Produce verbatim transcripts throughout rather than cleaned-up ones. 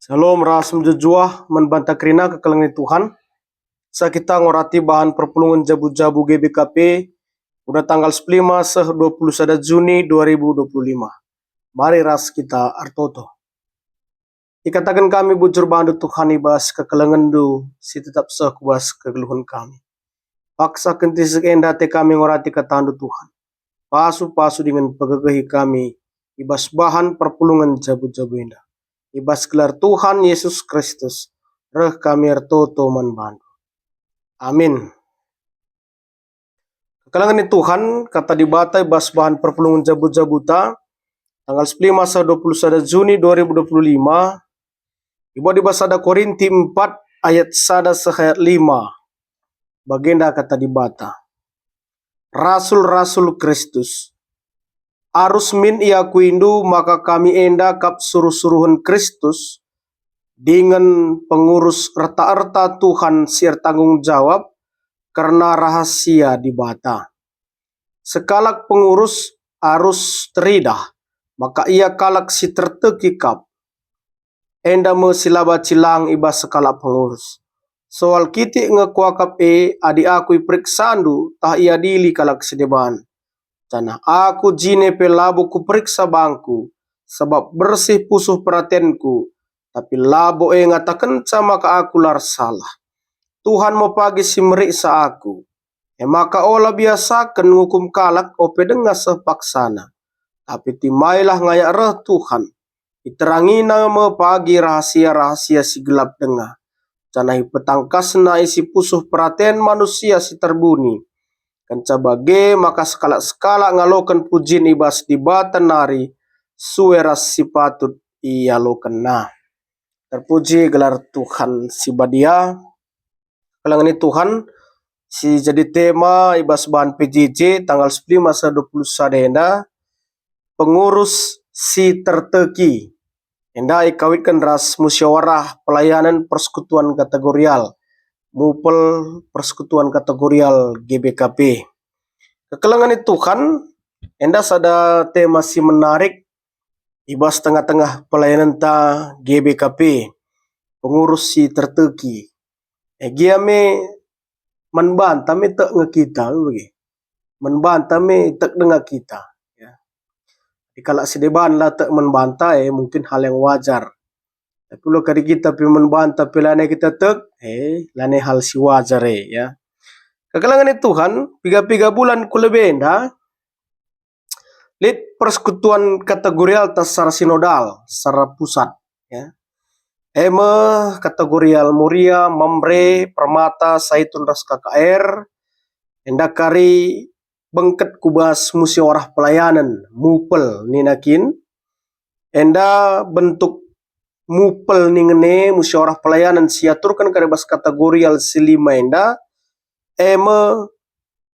Shalom ras mejuah-juah man banta kerina kekelengen Tuhan. Sa kita ngorati bahan perpulungen jabu-jabu G B K P, guna tanggal sepuluh lima seh dua puluh sada Juni dua ribu dua puluh lima. Mari ras kita ertoto. Ikataken kami bujur bandu Tuhan i bas kekelengenndu si tetap seh ku bas kegeluhen kami. Paksa kentisik enda ate kami ngorati katandu Tuhan. Pasu-pasu dingen pegegehi kami i bas bahan perpulungen jabu-jabu enda. I bas gelar Tuhan Yesus Kristus, reh kami ertoto man bandu. Amin. Kekelengen Tuhan, kata Dibata i bas bahan perpulungen jabu-jabuta, tanggal sepuluh lima seh dua puluh sada Juni dua ribu dua puluh lima, ibuat i bas sada Korinti empat ayat sada seh ayat lima. Bagenda kata Dibata, "Rasul-rasul Kristus. Arus min iakuindu maka kami enda kap suruh-suruhen Kristus, dingen pengurus erta-erta Tuhan si ertanggung jawab kerna rahasia Dibata. Sekalak pengurus arus teridah, maka ia kalak si terteki kap. Enda me si la banci lang i bas sekalak pengurus. Soal kitik nge kuakap e, adi aku iperiksandu, tah iadili kalak si deban. Janah aku jine pe labo kuperiksa bangku, sabap bersih pusuh peratenku, tapi labo e ngatakenca maka aku la ersalah. Tuhan me pagi si meriksa aku. E maka ola biasaken ngukum kalak ope denga seh paksana. Tapi timailah ngayak reh Tuhan. IterangIna me pagi rahasia-rahasia si gelap denga, janah ipetangkasNa isi pusuh peraten manusia si terbuni. Kenca bage maka sekalak-sekalak ngaloken pujin i bas Dibata nari sue ras si patut ialokenna." Terpuji gelar Tuhan si badia. Kekelengen Tuhan, si jadi tema i bas bahan P J J tanggal sepuluh masa dua puluh sada enda, pengurus si terteki. Enda ikawitken ras musyawarah pelayanan persekutuan kategorial, mupel persekutuan kategorial G B K P. Kekelengen Tuhan, enda sada tema si menarik i bas tengah-tengah pelayanenta G B K P, pengurus si terteki. E gia me man banta me tek nge kita, bage. Man banta me tek denga kita, ya. Di kalak si deban la tek man banta, e, mungkin hal yang wajar. Tapi ula kari kita pe man banta pe lanai kita tek, e, lanai hal si wajar, e, ya. Kekelengen Tuhan, piga-piga bulan ku lebe enda, lit persekutuan kategorial tah secara sinodal, secara pusat, ya. E me kategorial Moria, Mamre, Permata, Saitun ras K K R, enda kari bengket ku bas musyawarah pelayanan, mupel nina kin. Enda bentuk mupel ningen e musyawarah pelayanan si iaturken kari bas kategorial si lima enda, e me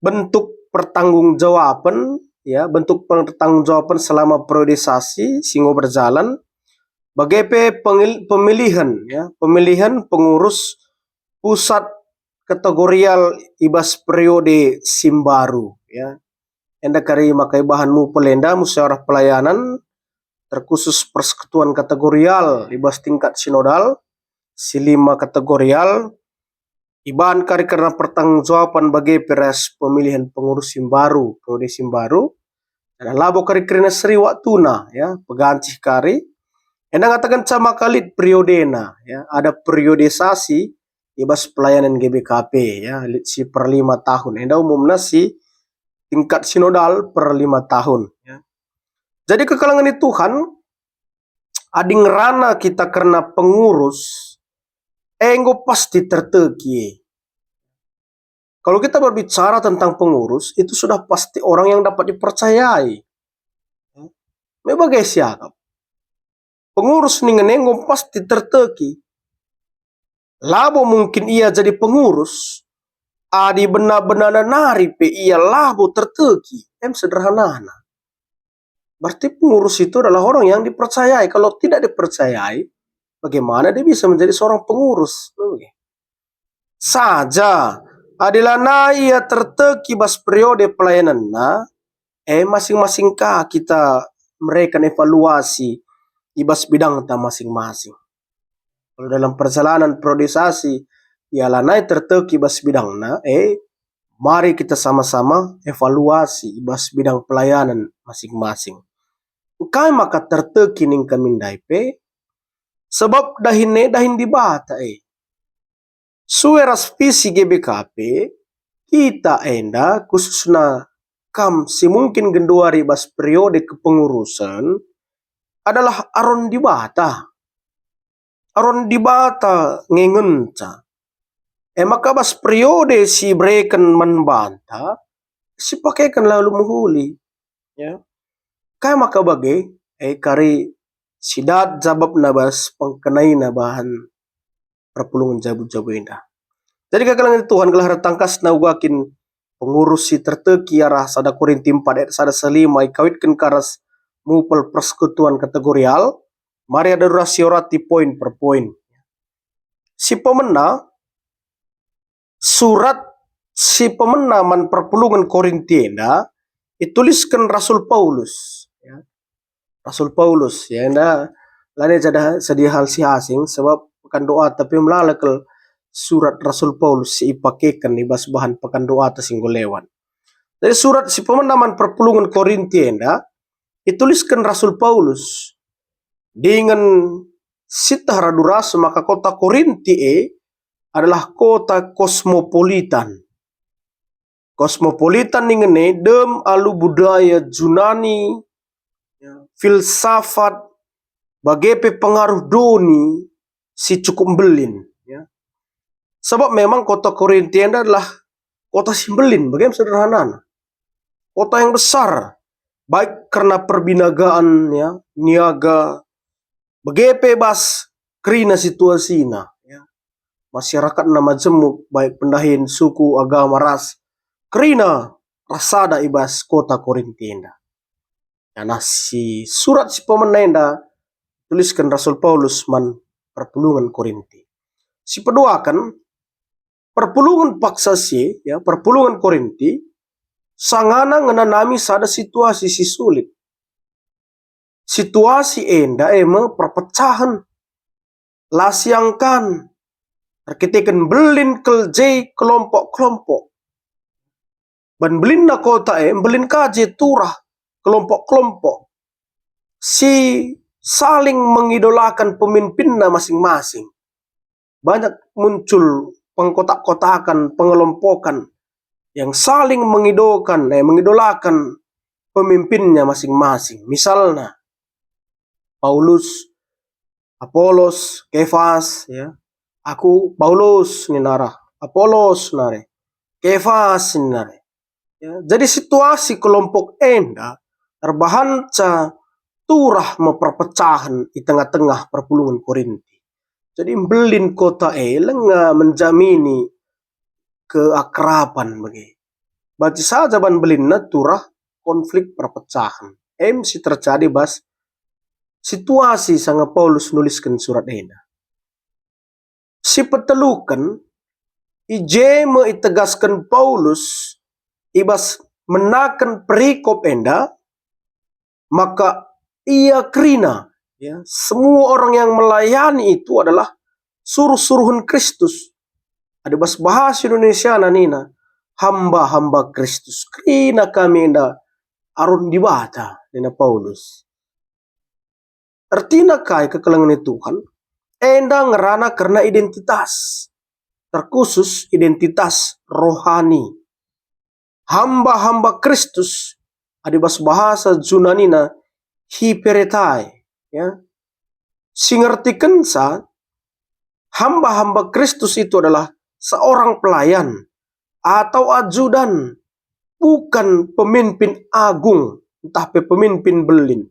bentuk pertanggungjawapen, ya, bentuk pertanggungjawapen selama periodisasi si enggo berjalan, bage pe pengil-, pemilihen, ya, pemilihen pengurus pusat kategorial i bas periode si mbaru, ya. Enda kari maka ibahan mupel enda musyawarah pelayanan, terkhusus persekutuan kategorial i bas tingkat sinodal, si lima kategorial, ibahan kari kerna pertanggungjawapan bage pe ras pemilihan pengurus si mbaru, periode si mbaru, janah labo kari kerina seri waktuna, ya, pegancih kari. Enda ngatakenca maka lit periodena, ya, ada periodisasi i bas pelayanan G B K P, ya, lit si per lima tahun. Enda umumna si tingkat sinodal per lima tahun, ya. Jadi kekelengen Tuhan, adi ngerana kita kerna pengurus, enggo pasti terteki. Kalau kita berbicara tentang pengurus, itu sudah pasti orang yang dapat dipercayai. Me bage siakap. Pengurus ningen enggo pasti terteki. Labo mungkin ia jadi pengurus, adi benar-benarna nari pe ia labo terteki. Em sederhanana. Berarti pengurus itu adalah orang yang dipercayai. Kalau tidak dipercayai, bagaimana dia bisa menjadi seorang pengurus? Saja, adi lanai ia terteki bas periode pelayananna, e masing-masing ka kita mereken evaluasi i bas bidangta masing-masing. Kalau dalam perjalanan priorisasi, ia lanai terteki bas bidangna, eh, mari kita sama-sama evaluasi bas bidang pelayanan masing-masing. Engkai maka terteki nina kami ndai pe? Sebab dahin e dahin Dibata e. Sue ras visi G B K P, kita enda, khususna kam si mungkin genduari bas periode kepengurusen, adalah aron Dibata. Aron Dibata nge ngenca. E maka bas periode si ibereken man banta, sipakekenlah alu mehuli. Ya. Kai maka bage? E kari si dat jabapna bas pengkenaina bahan perpulungen jabu-jabu enda. Jadi kekelengen Tuhan, gelah ertangkasna uga kin pengurus si terteki arah sada Korinti empat ayat sada seh lima ikawitken ka ras mupel persekutuan kategorial, mari adorasi orati poin per poin. Si pemena, surat si pemena man perpulungen Korinti enda itulisken Rasul Paulus, ya. Rasul Paulus, ya, enda lanai jadi, jadi hal si asing, sebab pekan doa tapi melala kal surat Rasul Paulus si ipakeken i bas bahan pekan doa si enggo lewat. Jadi surat si pemena man perpulungen Korinti enda itulisken Rasul Paulus. Dingen sieteh radu ras maka kota Korinti e adalah kota kosmopolitan. Kosmopolitan ningen e dem alu budaya Junani, ya, filsafat, bage pe pengaruh doni si cukup mbelin, ya. Sebab memang kota Korinti enda adalah kota si mbelin, bage sederhanana. Kota yang besar, baik kerna perbinagaan, ya, niaga, bage pe bas kerina situasina, ya. Masyarakatna majemuk, baik pendahin, suku, agama, ras kerina ras sada i bas kota Korinti enda. Janah si surat si pemena enda tulisken Rasul Paulus man perpulungen Korinti. Si peduaken, perpulungen paksa si, ya, perpulungen Korinti, sangana ngenanami sada situasi si sulit. Situasi enda e me perpecahen, la siangkan, erkiteken mbelin kal je kelompok-kelompok. Ban mbelinna kota e, mbelin ka je turah kelompok-kelompok si saling mengidolakan pemimpinna masing-masing. Banyak muncul pengkotak-kotakan, pengelompokan yang saling mengidokan, eh, mengidolakan pemimpinnya masing-masing. Misalna, Paulus, Apolos, Kefas, ya. Aku Paulus nina arah, Apolos nari, Kefas nina nari. Ya, jadi situasi kelompok enda erbahanca turah me perpecahen i tengah-tengah perpulungen Korinti. Jadi mbelin kota e langa menjamini keakraban bage. Banci saja ban mbelinna turah konflik perpecahen. Em si terjadi bas situasi sanga Paulus nulisken surat enda. Si peteluken, i je me itegasken Paulus i bas menaken perikop enda, maka ia kerina, ya, semua orang yang melayani itu adalah suruh-suruhen Kristus. Adi bas bahasa Indonesiana nina, hamba-hamba Kristus. Kerina kami enda aron Dibata, nina Paulus. Ertina kai kekelengen Tuhan? Enda ngerana kerna identitas, terkhusus identitas rohani. Hamba-hamba Kristus, adi bas bahasa Junanina, hyperetai, ya. Si ngertikenca, hamba-hamba Kristus itu adalah seorang pelayan atau ajudan, bukan pemimpin agung ntah pe pemimpin mbelin.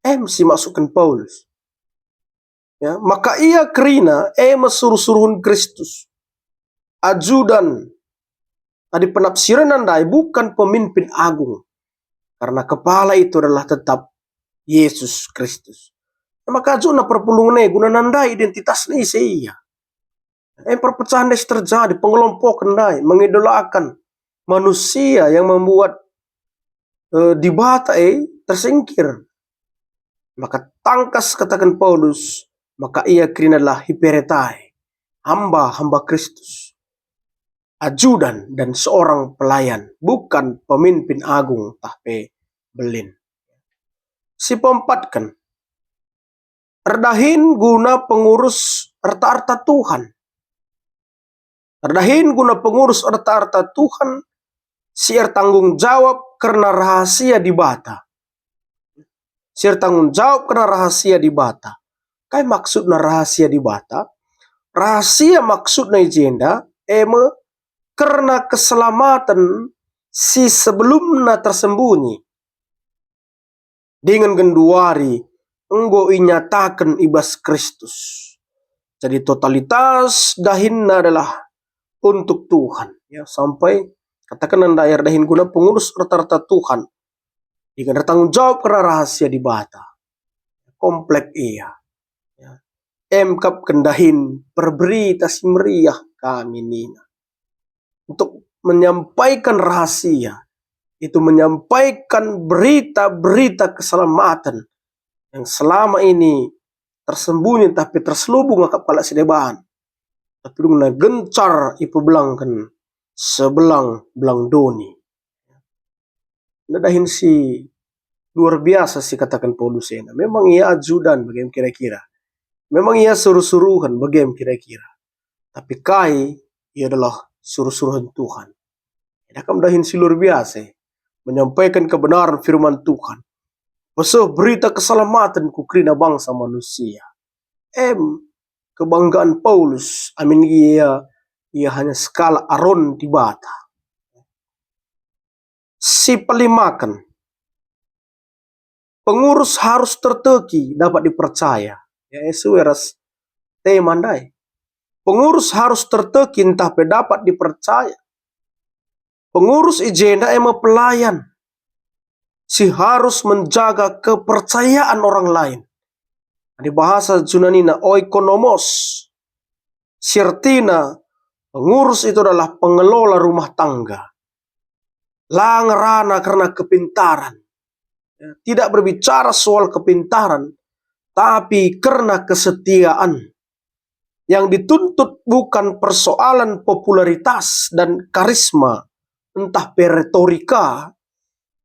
Em si maksudken Paulus. Ya, maka ia kerina e me suruh-suruhen Kristus. Ajudan, adi penafsirenna ndai bukan pemimpin agung, karena kepala itu adalah tetap Yesus Kristus. Maka ajuna perpulungen e guna nandai identitasna ise ia. E, perpecahen ndai si terjadi, pengelompoken ndai, mengidolakan manusia yang membuat, eh, Dibata e tersingkir. Maka tangkas kataken Paulus, maka ia kerina adalah hiperetai, hamba-hamba Kristus, ajudan dan seorang pelayan, bukan pemimpin agung tah pe belin. Si peempatken, erdahin guna pengurus erta-erta Tuhan. Erdahin guna pengurus erta-erta Tuhan si ertanggung jawab kerna rahasia Dibata. Si ertanggung jawab kerna rahasia Dibata. Kai maksudna rahasia Dibata? Rahasia maksudna i jenda, e me kerna keselamaten si sebelumna tersembunyi. Dingen genduari enggo inyataken i bas Kristus. Jadi totalitas dahinna adalah untuk Tuhan. Ya, sampai kataken ndai erdahin guna pengurus erta-erta Tuhan. Dingen ertanggung jawab kerna rahasia Dibata. Komplek ia. Ya. Emkap kendahin perberita si meriah kami nina. Untuk menyampaikan rahasia, itu menyampaikan berita-berita keselamatan yang selama ini tersembunyi tapi terselubung akap kalak si deban. Tapi dungna gencar ipebelangken sebelang-belang doni. Ndedahin si luar biasa si kataken Paulus ena. Memang ia ajudan bage kira-kira. Memang ia suruh-suruhen bage kira-kira. Tapi kai ia adalah suruh-suruhen Tuhan. Ena kam dahin si luar biasa. Menyampaikan kebenaran firman Tuhan. Peseh berita keselamatan ku kerina bangsa manusia. Em, kebanggaan Paulus, amin ia, ia hanya sekalak Aron Dibata. Si pelimaken, pengurus harus terteki dapat dipercaya. Ya, sesuai ras tema ndai. Pengurus harus terteki ntah pe dapat dipercaya. Pengurus i jenda e me pelayan si harus menjaga kepercayaan orang lain. Di bahasa Junanina oikonomos, si ertina pengurus itu adalah pengelola rumah tangga. La ngerana kerna kepintaran. Ya, tidak berbicara soal kepintaran, tapi kerna kesetiaan. Yang dituntut bukan persoalan popularitas dan karisma, ntah pe retorika,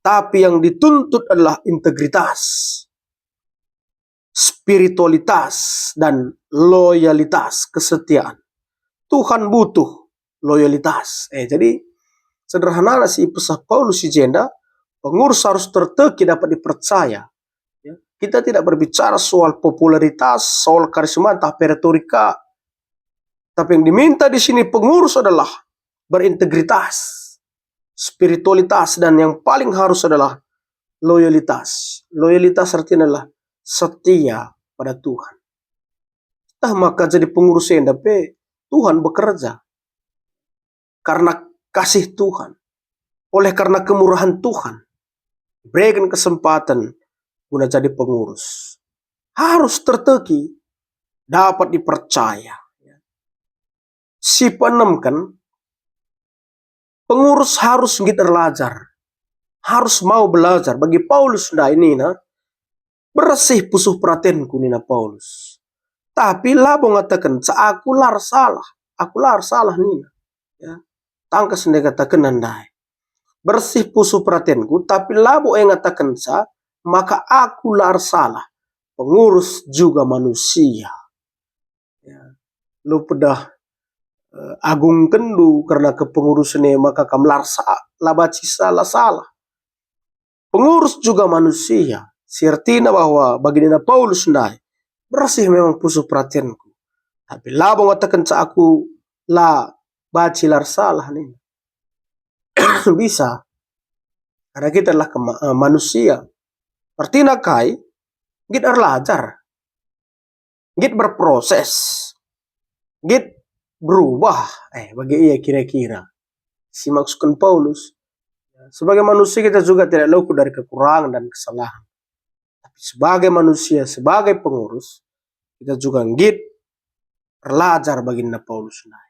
tapi yang dituntut adalah integritas, spiritualitas, dan loyalitas, kesetiaan. Tuhan butuh loyalitas. Eh, jadi, sederhanana si ipesah Paulus i jenda, pengurus harus terteki dapat dipercaya. Ya, kita tidak berbicara soal popularitas, soal karisma, ntah pe retorika. Tapi yang diminta di sini pengurus adalah berintegritas, spiritualitas, dan yang paling harus adalah loyalitas. Loyalitas artinya adalah setia pada Tuhan. Tah maka jadi pengurus enda pe Tuhan bekerja. Karena kasih Tuhan, oleh karena kemurahan Tuhan, ibereken kesempatan guna jadi pengurus. Harus terteki, dapat dipercaya. Si peenemken, pengurus harus nggit erlajar, harus mau belajar. Bagi Paulus ndai nina, "Bersih pusuh peratenku," nina Paulus. Tapi labo ngatakenca, "Aku la ersalah, aku la ersalah," nina. Ya, tangkas ndai katakenna ndai. Bersih pusuh peratenku, tapi labo e ngatakenca maka aku la ersalah. Pengurus juga manusia. Ya, lu pedah, eh, agungkenndu kerna kepengurusen e maka kam la ersa-, la banci salah-salah. Pengurus juga manusia, si ertina bahwa bagi nina Paulus ndai, "Bersih memang pusuh peratenku, tapi labo ngatakenca aku la banci la ersalah," nina. Bisa, karena kita adalah kema-, eh, manusia. Ertina kai? Nggit erlajar. Nggit berproses, nggit berubah. Eh, bage ia kira-kira si maksudken Paulus. Sebagai manusia kita juga tidak luput dari kekurangan dan kesalahan. Tapi sebagai manusia, sebagai pengurus, kita juga nggit erlajar bagi nina Paulus ndai.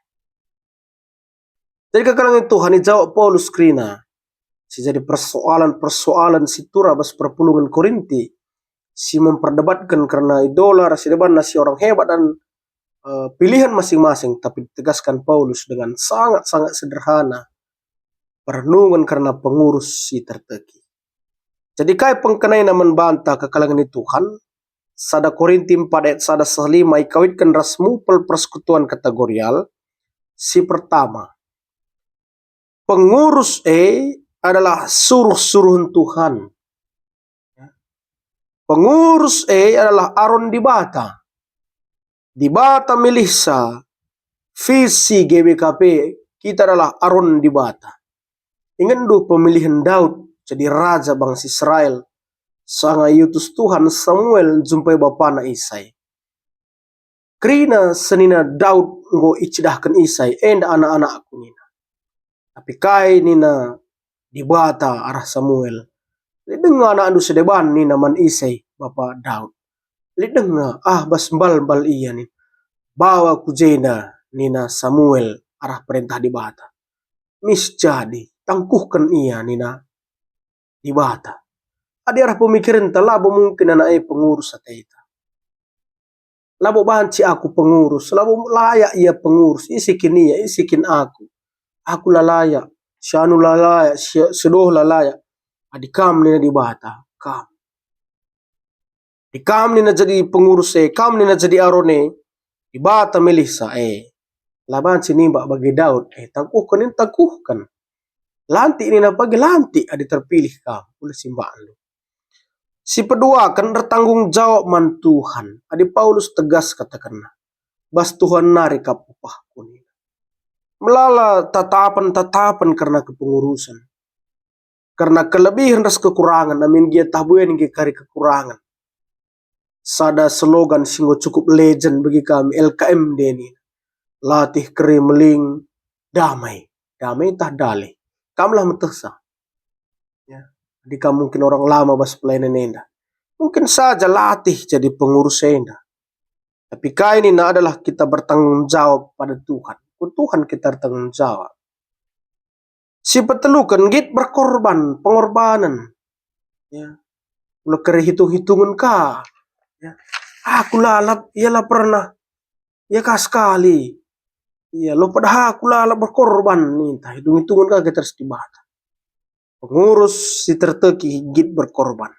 Jadi kekelengen Tuhan, ijawab Paulus kerina si jadi persoalan-persoalan si turah bas perpulungen Korinti. si memperdebatkan kerna idola ras si debanna si orang hebat dan, eh, pilihan masing-masing, tapi ditegaskan Paulus dengan sangat-sangat sederhana perenungan kerna pengurus si terteki. Jadi kai pengkenaina man banta kekelengen ni Tuhan? Sada Korinti empat ayat sada seh lima ikawitken ras mupel persekutuan kategorial. Si pertama, pengurus e adalah suruh-suruhen Tuhan. Pengurus e adalah aron Dibata. Dibata milihsa, visi G B K P, kita adalah aron Dibata. Ingetndu pemilihen Daud jadi raja bangsa Israel, sanga iutus Tuhan Samuel njumpai bapana Isai. Kerina senina Daud enggo icidahken Isai, "Enda anak-anakku," nina. Tapi kai nina Dibata arah Samuel? "Lit denga anakndu si deban," nina man Isai, bapa Daud. "Lit denga, ah, bas mbal-mbal ia," nina. "Bawa ku jenda," nina Samuel arah perentah Dibata. "Mis jadi, tangkuhken ia," nina Dibata. Adi arah pemikirenta, labo mungkin anak e pengurus ateta. "Labo banci aku pengurus, labo layak ia pengurus, ise kin ia, ise kin aku? Aku la layak, si anu la layak, si, si doh la layak." Adi kam nina Dibata, kam. Adi kam nina jadi pengurus e, kam nina jadi aron e, Dibata milihsa e. La banci nimbak bagi Daud, eh, tangkuhken, nina tangkuhken. Lantik nina bagi lantik adi terpilih kam, ula simbakndu. Si peduaken, ertanggung jawab man Tuhan. Adi Paulus tegas katakenna, "Bas Tuhan nari kap upahku," nina. Melala tatapen-tatapen kerna kepengurusen. Kerna kelebihen ras kekurangen, amin gia tah buin nge kari kekurangen. Sada slogan si enggo cukup legend bagi kami, L K M D nina. Latih keri meling, damai. Damai tah dalih. Kamlah metehsa. Ya. Jadi kam mungkin orang lama bas pelayanan enda. Mungkin saja latih jadi pengurus enda. Tapi kai nina adalah kita bertanggung jawab pada Tuhan. Ku Tuhan kita bertanggung jawab. Si peteluken, nggit berkorban, pengorbanen. Ya. Ula keri hitung-hitungen ka. Ya. Aku lalap, ia la pernah. Ia ka sekali. Ia lo pedah aku lalap berkorban, ninta hitung-hitungen ka kita ras Dibata. Pengurus si terteki nggit berkorban.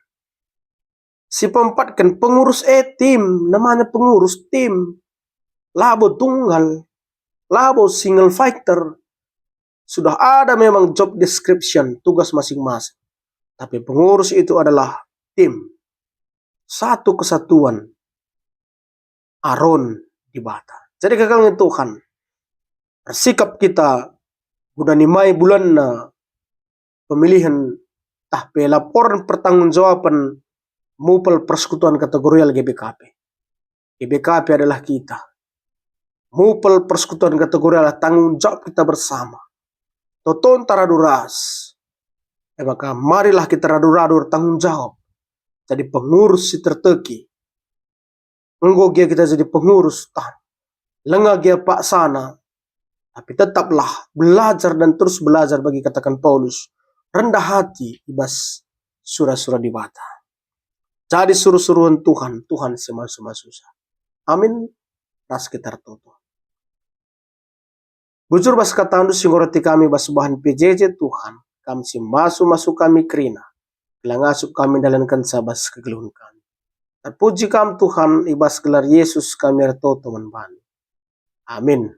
Si peempatken, pengurus e tim, namanya pengurus tim. Labo tunggal, labo single fighter. Sudah ada memang job description, tugas masing-masing. Tapi pengurus itu adalah tim. Satu kesatuan. Aron Dibata. Jadi kekelengen Tuhan, ersikap kita guna nimai bulanna pemilihen tah pe laporen pertanggungjawaben mupel persekutuan kategorial G B K P. G B K P adalah kita. Mupel persekutuan kategorial adalah tanggung jawab kita bersama. Totonta radu ras. E maka marilah kita radu-radu ertanggung jawab. Jadi pengurus si terteki. Enggo gia kita jadi pengurus, tah langa gia paksana, tapi tetaplah belajar dan terus belajar bagi katakan Paulus, rendah hati i bas sura-sura Dibata. Jadi suruh-suruhen Tuhan, Tuhan si masu-masusa. Amin. Ras kita ertoto. Bujur bas kataNdu si ngoroti kami bas bahan P J J, Tuhan, Kam si masu-masu kami kerina, gelah ngasup kami ndalankenca bas kegeluhen kami. Terpuji Kam, Tuhan, i bas gelar Yesus kami ertoto man Bandu. Amin.